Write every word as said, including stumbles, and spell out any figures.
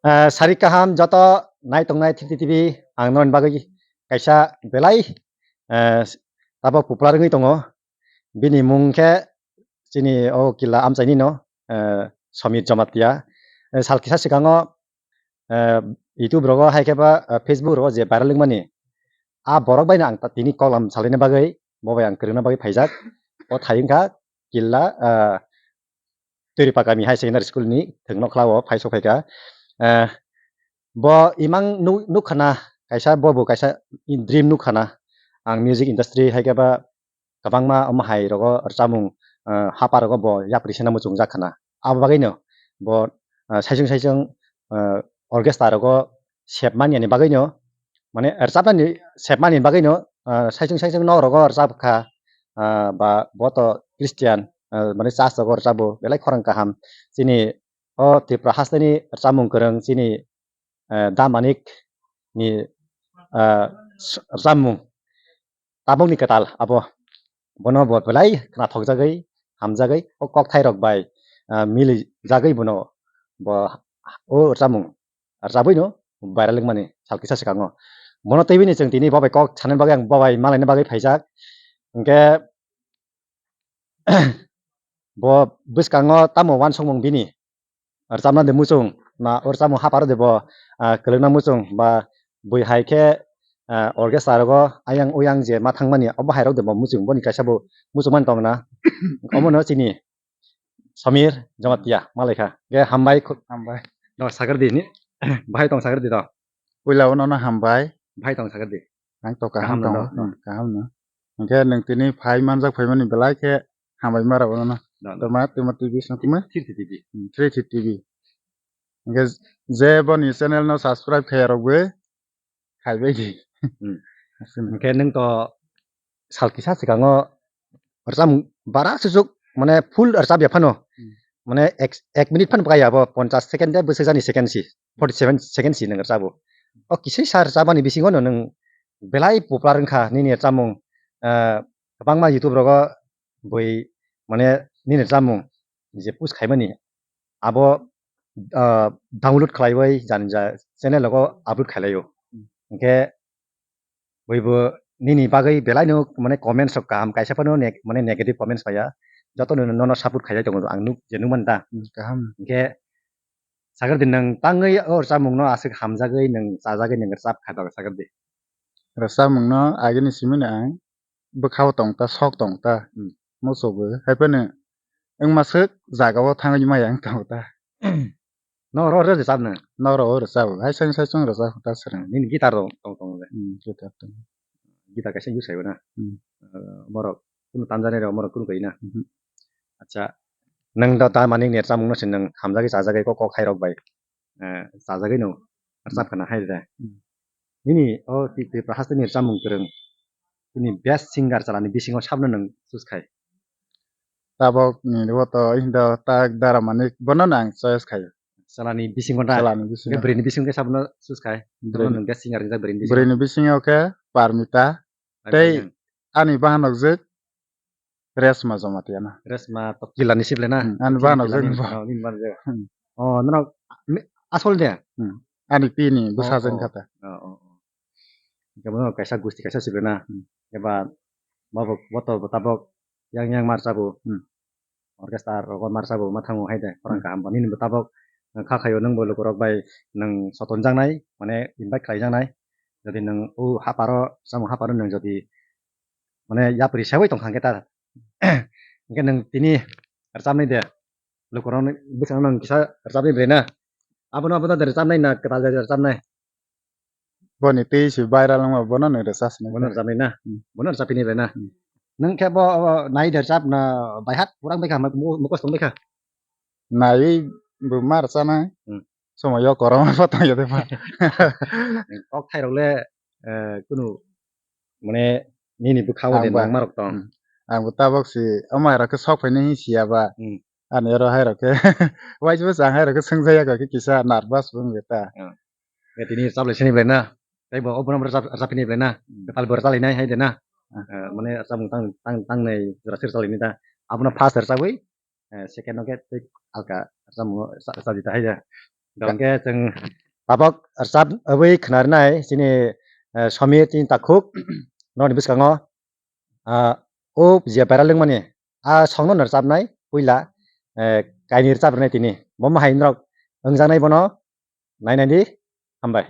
Ah, sari kaham joto nai tongnai Three T T V, ang noni bagwi kaisa belai, eh, tabok popular wngwi tongo. Bini mung khe chini o killa amchaini no, eh, Samir Jamatia. Eh, sal kisa swkango, eh, YouTube rogo hai khe ba, eh, Facebook rogo je viral wngmani, a borok bai no ang ta-, tini koklam salaina bagwi, bo bai ang kwrwngna bagwi phaijak. O thai wngkha killa, ah, Turipa Kami High Secondary School ni thwngno khlao phai sok phaikha. Ah, bo imang nu-, nukha na kaisa, bo bo kaisa dream nukha na. Ang music industry hai khe ba kwbangma omo hai rogo rwchapmung, ah, hapa rogo bo yapri sena muchungjak khana. Abo bagwi no bo, ah, saichung saichung, ah, orchestra rogo sep manya ni bagwi no, mane rwchapnani sep manya ni bagwi no, ah, saichung saichung nok rogo rwchap kha, ah, ba bo to Christian, ah, mane church rogo rwchabo belai khorang kaham. Chini o Tripura hasteni rwchapmung kwrwng chini, ah, Da Manik ni, ah, rwchapmung. Tabukni kwtal abo. Bono bo belai khnathokjagwi, hamjagwi, o kokthairok bai, ah, milijagwi bono bo o rwchapmung rwchapwino viral wngmani sal kisa swkango. Bono twiwini chwng tini bo bai kok sanani bagwi ang bo bai malaina bagwi phaijak. Hwnkhe bo bwskango tamo uansukmung bini? Rwchapna de muchung, na o rwchapmung haparo de bo, ah, kwlwngna muchung, ba bui hai khe, ah, orchestra rogo ayang uyang je ma thangmani, obo hai rok de bo muchung, boni kaisa bo muchung mani tongna. Omono chini Samir Jamatia malaikha. Ge hambai khu-, Hambai. No sakar di ni, bahai tong sakar di to. Puila o nono hambai. Bahai tong sakar di. Ang to kaham Kaham no, no? Hmm, kaham no. Hwnkhe nwng tini phai manjak phaimani belai khe hambai ma rabo no. No, no. Toma, toma T V song toma? Three T V. Hmm, Three T V. Hwnkhe je boni channel no subscribe khaiya rok bo khaibai di. Hmm. Aswk no. Hwnkhe nwng to sal kisa swkango rwchapmung bara suchuk, mane full rwchap ya phano. Hmm. Mane ek, ek minute phano bwkha ya bo, ponchash second de bwswk jani second si, forty seven second si nwng rwchabo. O kisisa rwchapmani bisingo no nwng belai popular wngkha nini rwchapmung. Ah, kwbangma YouTube rogo bui mane nini rwchapmung je post khaimani abo, ah, download khlaiwi jani ja channel rogo upload khlailaio. Hmm. Hwnkhe Bui bo nini bagwi belai no mane comments rok kaham, kaisa phano ne-, mane negative comments faiya. Joto no, nono support khaijak tongo ang nuk, je nukmani ta. Hmm, kaham. Hwnkhe sakar di nwng tangwi o rwchapmung no aswk hamjagwi nwng chajagwi nwng rwchap kha da sakar di. Rwchapmung no agini simi no ang bwkhao tong ta, sok tong ta. Hmm. Muchuk bo hai phano wngma swk jaga o thangwi maya wng tongo ta. Noro rwchapna? Noro o rwchap. Hai seng sai chwng rwchap ta swrwng. Nini guitar rok tong tong le? Hmm, guitar tong. Guitar kaisa use khaio na? Hmm. Ah, borok kunu tanjani rok borok kunu kai na? Mhm. Acha. Nwng da, da mani ni rwchapmung no se nwng hamjagwi chajagwi kok, kok hai rok bai. Eh, chajagwi no rwchap khana hai de. Hmm. Nini o Ti-, Tripura haste ni rwchapmung kwrwng. Nini best singer chalani bisingo sabno nwng choose khai? Tabok ni o to indo tak Dara Manik bono nang choice khayo. Chalani bisingo da? Chalani bisingo. Bwrwini bisingo khe sabno choose khai? Bwrwini. Nwng best singer rijak bwrwini bisingo. Bwrwini bisingo khe Parmita. Tei ani bahanok jwk Resma Jamatia na. Resma to killa ni sible na? Hmm, ani bahanok jwk bo. Oh, nini bahanok jwk. Hmm. Oh, nono mi-, asol de? Hmm. Ani pini bwsajwk kha ta. Oh, oh, oh. Hwnkhe bono kaisa gusti kaisa sible na? Hmm. Eba bobo boto bo tabok yang yang mar chabo. Hmm. Orchestra rogo mar chabo ma thango hai de. Khorang kaham bo nini bo tabok kha khaio nwng bo lukurok bai nwng sotonjaknai mane invite khlaijaknai. Jodi nwng o haparo, samung haparo nwng jodi mane yapri seui tongkha hwnkhe ta. Hwnkhe nwng tini rwchapnai de. Lukurokni bwskango nwng kisa rwchapnai bre na? Abono, abono de rwchapnai na kwtal de rwchapnai? Boni twi se viral wngma bono nwng rwchapnai. Bono rwchapnai na? Hmm. Bono rwchapnai bre na? Hmm. Nwng khe bo, bo nai de rwchap na bai hat purang bai kha, muk-, mukos tong bai kha? Naiwi bo ma rwchapnai. Hmm. Somoyo korokma bo tongya de ba. Kok thairok le, eh, kunu mane nini bwkha o de nangma rok tong. Hmm. Ang bo tabok se omo hai rok khe sok phainai hin siya ba. Hmm. Ani oro hai rok khe waisa waisa ang hai rok khe swngjak ya khe kisa nervous bo wngya ta. Hmm. Ya tini rwchap lai sini belai na. Tei bo obono rwchap, rwchap pini belai na. Hmm. Kwtal bo rwchap lai nai hai de na. Hmm. Eh, mane rwchapmung tang, tang, tangnai jora se rwchap lai ni ta. Abono first rwchapwi, eh, second o khe tei alka rwchapmung o rwchap, rwchap di ta hai de. Hwnkhe chwng tabok rwchap wi khwnarinai chini, eh, Somir chini takhuk nokni bwskango, ah, o je viral wngmani a songno rwchapnai puila, eh, kainwi rwchap rwnai tini. Bomo hai norok wngjaknai bono nainai di, hambai.